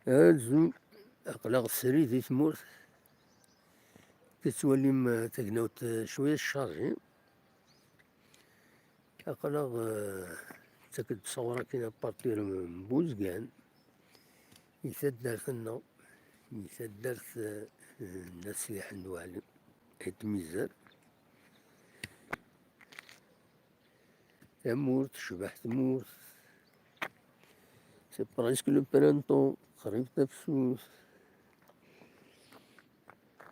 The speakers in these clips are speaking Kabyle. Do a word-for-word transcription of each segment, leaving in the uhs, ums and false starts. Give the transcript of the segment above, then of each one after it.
Azul, aql-aɣ srid di tmurt. Tettwalim, eh, tagnawt, eh, cwiya teccarji. Aql-aɣ, eh, nettak-d ṣṣura-agi à partir n Buzgan, i taddart-nneɣ, i taddart, eh, n At Sidi Ḥmed Waɛli, Ayt Mizar. Tamurt, tecbeḥ tmurt. C'est presque le printemps, qrib tafsut.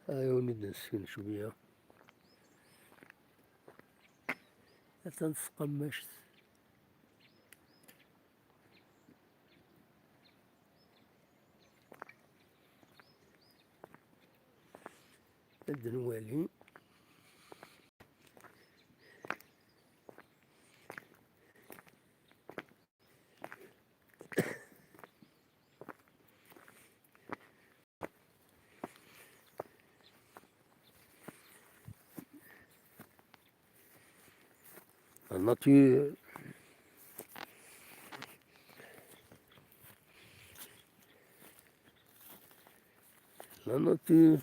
Ay, awen-id-nesken cwiya. Atan tqammact. Ad nwali. La nature. La nature.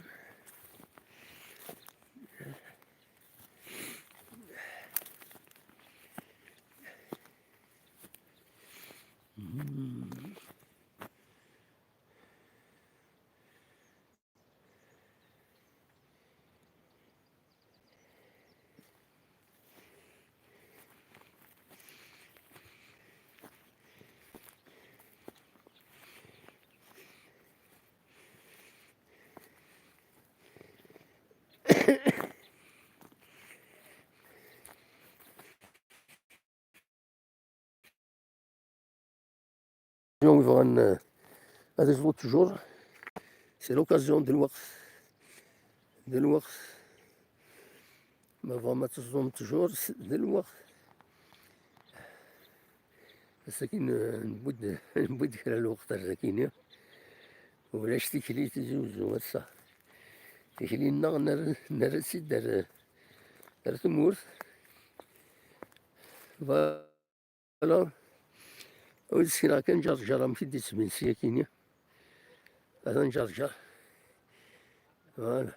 Yebɣan, euh, ad iẓḍu ttjur, c'est l'occasion, d lweqt, d lweqt. Ma tebɣam ad teẓḍum ttjur, s-, d lweqt. Ass-agi, euh, newwi-d, newwi-d kra n lweqt ar dagi-nni. Ulac tikli Tizi Uzzu ass-a. Tikli-nneɣ nerra, nerra-tt-id ar, ar tmurt. Voilà. Ur d-ssneɣ kan Ǧerǧer amek i d-yettbin sya-kini. Atan Ǧerǧer. Voilà.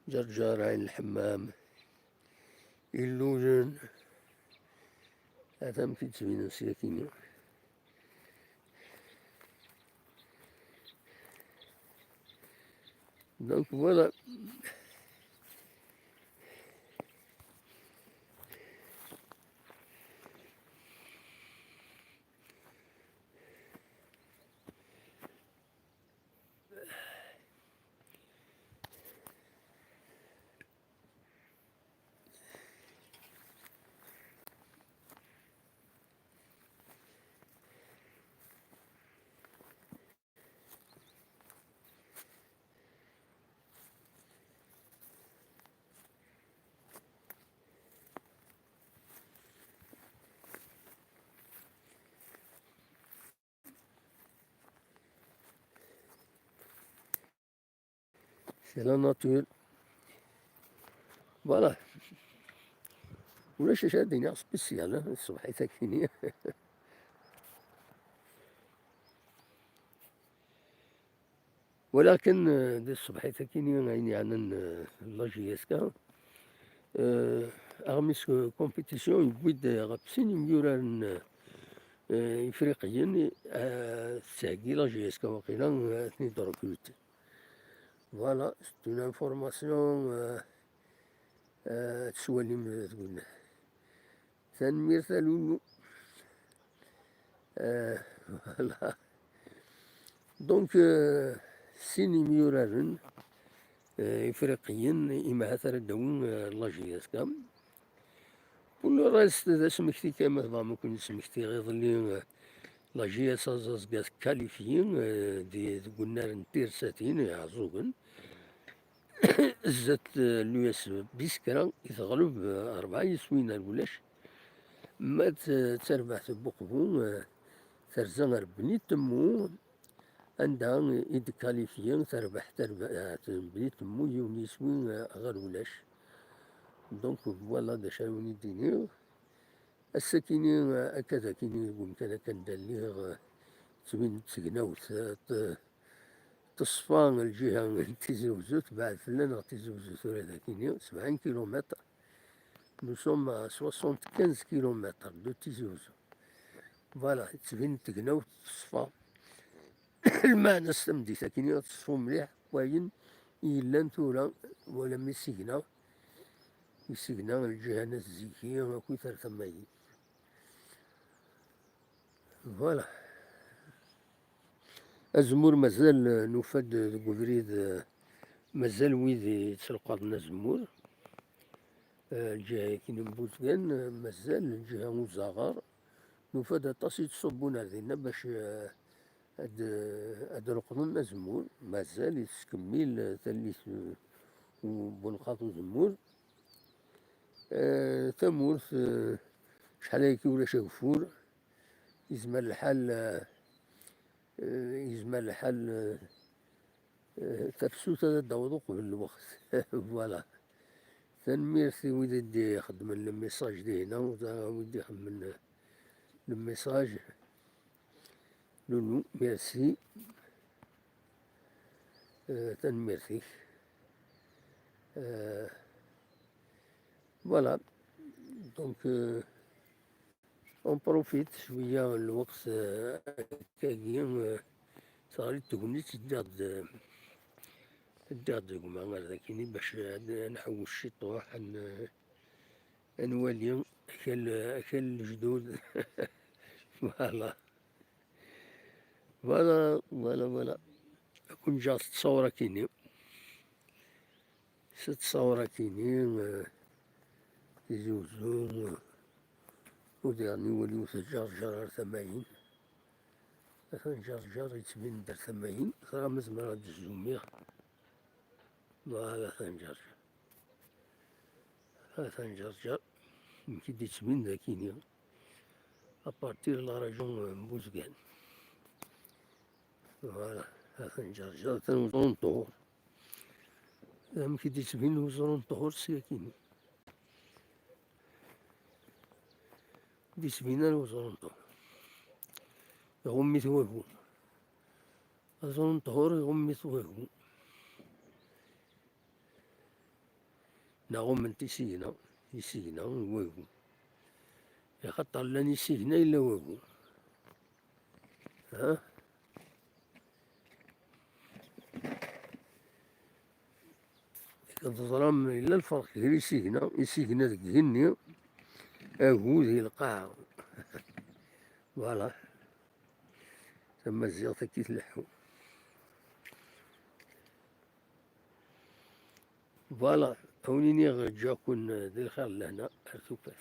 Ǧerǧer, Ɛin Lḥemmam, Illuyen, ata amek i d-ttbinen sya-kini. Donc voilà. C'est la nature. Voilà. Ulac acu ara d-iniɣ spécial, hein, ṣṣbeḥ-agi-nni. Walakin, euh, di tṣebḥit-agi-nni ayen yeɛnan, euh, la J S K, euh, aɣmis, euh, compétition yewwi-d ɣef sin imyuraren, euh, ifriqiyen, euh, tettheggi la J S K waqila, euh, ad ten-id-recruter. Voilà, c'est une information, euh, euh, ad tettwalim, euh, deg unnar. Tanemmirt a Lulu. Euh, voilà. Donc, euh, sin imyuraren, euh, ifriqiyen, imahat ara d-awin, euh, la J S K. Pour le reste, d asmekti kan, ma tebɣam ad ken-smektiɣ iḍelli, euh, la J S K Zaẓga tkalifyi, euh, di, deg unnar n tirsatin iɛeẓẓugen. Zdat, eh, l'U S B s kra i teɣleb, eh, rebɛa yiswiyen ar ulac. Ma d, eh, tarbaɛt n Buqbu, eh, terza ar Bni Temmu, anda i d-kalifyi terbeḥ terbaɛt n bdi temmu yiwen yiswi ɣer ulac. Donc voilà d acu ara wen-id-iniɣ. Ass-akini akka d akini deg umkan akka anda lliɣ, ttbin-d tegnawt, teṣfa lǧiha n Tizi Wezzu, tebɛed fell-aneɣ Tizi Wezzu tura d akini sebɛin kilumitr. Nous sommes à soixante-quinze kilomètres de Tizi Wezzu. Voilà, ttbin tegnawt teṣfa. Lmeɛna s tameddit akkin ad teṣfu mliḥ wayen yellan tura, wala mi signa, isigna lǧiha n At Ziki akkit ar tama-yi. Voilà. Azemmur mazal, eh, nufa-d deg ubrid, eh, mazal wid yettleqaḍen azemmur. Eh, lǧiha-agi n Buzgan, eh, mazal lǧiha n Uzaɣar. Nufa-d aṭas i yettṣubbun ar dinna bac, eh, ad, ad leqḍen azemmur. Mazal yettkemmil, eh, tallit, eh, n wenqaḍ uzemmur. Eh, tamurt, eh, acḥal ayagi ulac ageffur. Yezmer lḥal, eh, eh, yezmer lḥal, eh, eh, tafsut ad d-taweḍ uqbel lweqt. Voilà. Tanemmirt i wid i d-ixeddmen le message dihna, u da-, wid ixeddmen le message. Loulou, merci. Euh, tanemmirt-ik. Euh, voilà. Donc, euh, on profite cwiya n lweqt, euh, akkagi, euh, teɣli-d tegnit, ddiɣ-d, ddiɣ-d gma ar dakini bac ad nḥewwes ciṭuḥ, ad n-, ad nwali akal, akal lejdud. Voilà. Voilà, voilà, voilà. Ad ken-ǧǧeɣ tettṣawṛakini. S tettṣawṛakini, eh, Tizi Wezzu, eh, udiɣ-nni wali-w teǧǧerǧer ar tama-yin. Atan ǧerǧer yettbin-d ar tama-yin. Ẓriɣ ma zemreɣ ad d-zzumiɣ. Voilà, atan ǧerǧer. Atan ǧerǧer. Amek i d-yettbin d akini. À partir de la région, euh, n Buzgan. Voilà, atan ǧerǧer, atan uẓru n ṭṭhur. Amek i d-yettbin uẓru n ṭṭhur s yakini. D-yettbin ara uẓru n ṭṭhur. Iɣumm-it wagu. Aẓru n ṭṭhur iɣumm-it wagu. Neɣ umment isigna, isigna n wagu. Axaṭer llan isigna yella wagu. Ha? Teẓram yella lferq gar isigna, isigna deg igenni, agu di lqaɛa. Voilà. Tamaziɣt akka i tleḥḥu. Voilà, a wen-iniɣ ǧǧiɣ-ken di lxir d lehna ar tufat.